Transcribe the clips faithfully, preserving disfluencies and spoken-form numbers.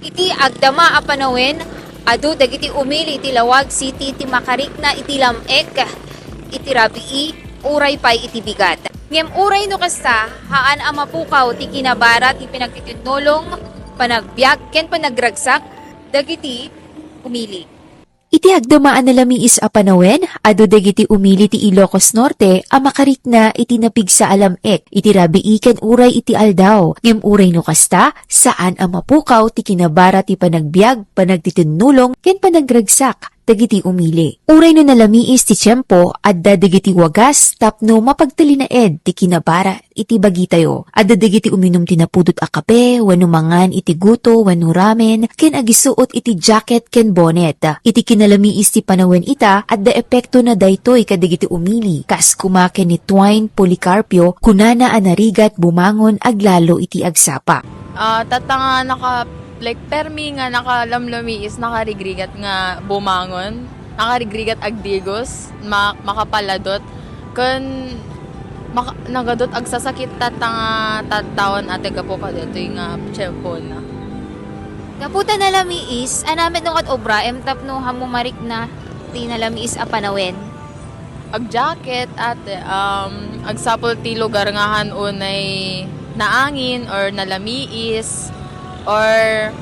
Iti agdama a panawen, adu dagiti umili iti Laoag City ti makarikna iti lam-ek, iti rabii, uray pay iti bigat. Ngem uray no kasta, haan a mapukaw ti kinabara ti panagtitinnulong, panagbiag, ken panagragsak dagiti umili. Iti agdama a nalamiis a panawen, adu dagiti umili ti Ilocos Norte a makarikna iti napigsa a lam-ek iti rabii ken uray iti aldaw. Ngem uray no kasta, saan a mapukaw ti kinabara ti panagbiag, panagtitinnulong, ken panagragsak dagiti umili. Uray no nalamiis ti tiempo, adda dagiti wagas tapno mapagtalinaed ti kinabara iti bagitayo. Adda dagiti uminum ti napudot a kape, wenno mangan iti guto, wenno ramen, ken agisuot iti jacket ken bonnet. Iti kinalamiis ti panawen ita, adda epektona daytoy kadagiti umili. Kas kuma ken ni Twine Policarpio, kunana a narigat bumangon aglalo iti agsapa. Ah, tatta nga naka, like, permi nga nakalamlamiis, nakarigrigat nga bumangon, nakarigrigat agdigos, ma-, makapaladot, ken maka-, nagadot agsasakit tatta nga tattaon ate gapu kadatoy nga tiempona. Gapu ta nalamiis, ania met no ket obraem tapno haan mo marikna ti nalamiis a panawen? Agjacket, ate, um, agsapul ti lugar nga haan unay naangin or nalamiis or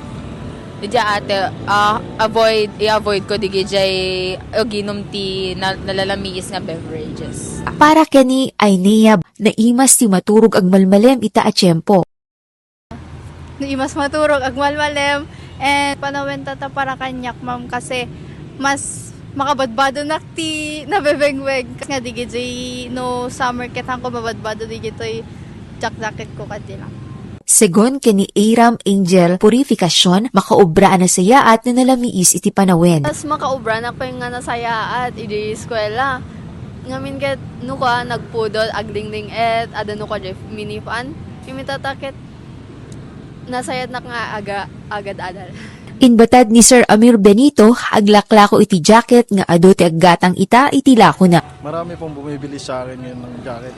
diay, ate, ah, avoid, i-avoid ko digidiay aginum ti na-, nalalamiis nga beverages. Para ken ni Ainea, naimas ti maturog agmalmalem ita a tiempo. Naimas maturog agmalmalem, and panawen tatta para kaniak, ma'am, kasi mas makabadbadonak ti nabebengweg. Kas nga digidiay no summer ket haanko mabadbado digitoy jack-jacketko kadi lang. Segun ken ni Aram Angel Purificacion, makaobra a nasayaat no nalamiis iti panawen. Mas makaubranak pay nga nasayaat idi eskuela. Ngamin ket no kua, nagpudot, agdingding-et, adda no kua diay mini fan. Ngamin tatta ket nasayaatnak nga aga-, agad-adal. Inbatad ni Sir Amir Benito, aglaklako iti jacket nga adu ti aggatang ita iti lakona. Marami pong bumibili sa akin ngayon ng jacket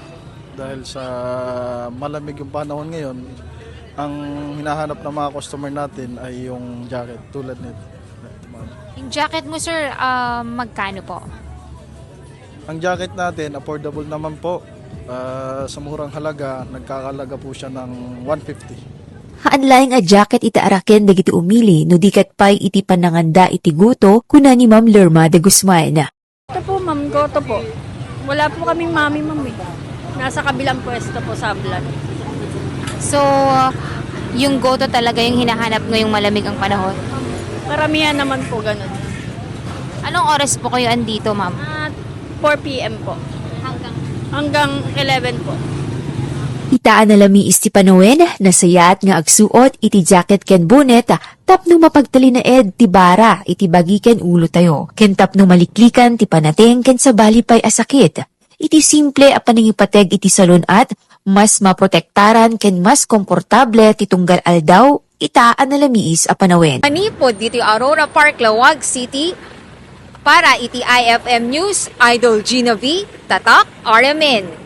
dahil sa malamig yung panahon ngayon. Ang hinahanap ng mga customer natin ay yung jacket tulad nito. Yung jacket mo, sir, ah, magkano po? Ang jacket natin, affordable naman po. Ah, sa murang halaga, nagkakalaga po siya ng one fifty. Haan laeng a jacket ita a raken dagiti umili no di ket pay iti pananganda iti guto, kuna ni Ma'am Lerma de Guzman. Ito po, ma'am, goto po. Wala po kaming mami, ma'am, eh. Nasa kabilang pwesto po, sablan. So, yung goto talaga yung hinahanap ngayong malamig ang panahon? Karamihan naman po, ganun. Anong oras po kayo andito, ma'am? Ah, four p m po. Hanggang? Hanggang eleven po. Ita a nalamiis ti panawen, nasayaat nga agsuot iti jacket ken bonnet, tapno mapagtalinaed ti bara iti bagi ken ulotayo, ken tapno maliklikan ti panateng ken sabali pay a sakit. Iti simple a panangipateg iti salun-at, mas maprotektaran ken mas komportable ti tunggal aldaw ita a nalamiis a panawen. Manipud ditoy Aurora Park, Laoag City, para iti I F M News, Idol Gina V, Tatak, R M N.